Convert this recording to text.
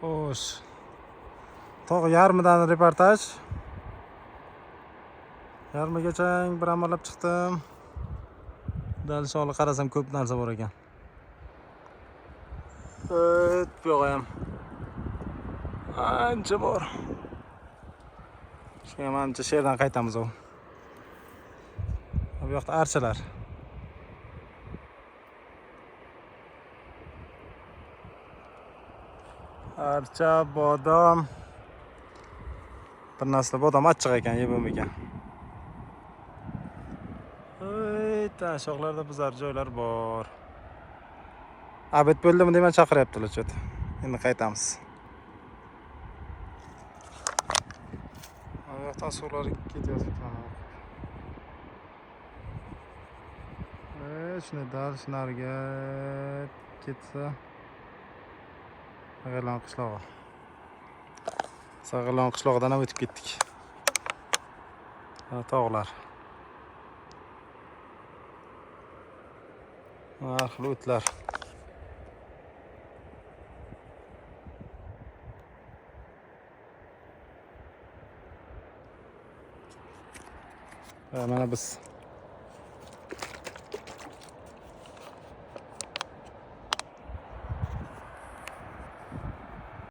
Xo'sh. Tog' yarmidan reportaj. Yarmigacha bir amallab chiqdim. Dal olib qarasam ko'p narsa bor ekan. Evet, bu yog'i ham ancha bor. Shunga manimcha shu yerdan qaytamiz u. Bu yoqda archalar. Archa, bodom. Bir narsa bodom achchiq ekan, yeb bo'lmagan. Ey, shoxlarda buzar joylar bor. Обед bo'ldimi deyman, chaqiryaptilar чё-то. Endi qaytamiz. Bu yoqdan suvlar ketyapti mana. Shunday dal nariga ketsa Sag'ilon qishlog'i. Sag'ilon qishlog'idan ham o'tib ketdik. Mana tog'lar. Har xil o'tlar. Va mana biz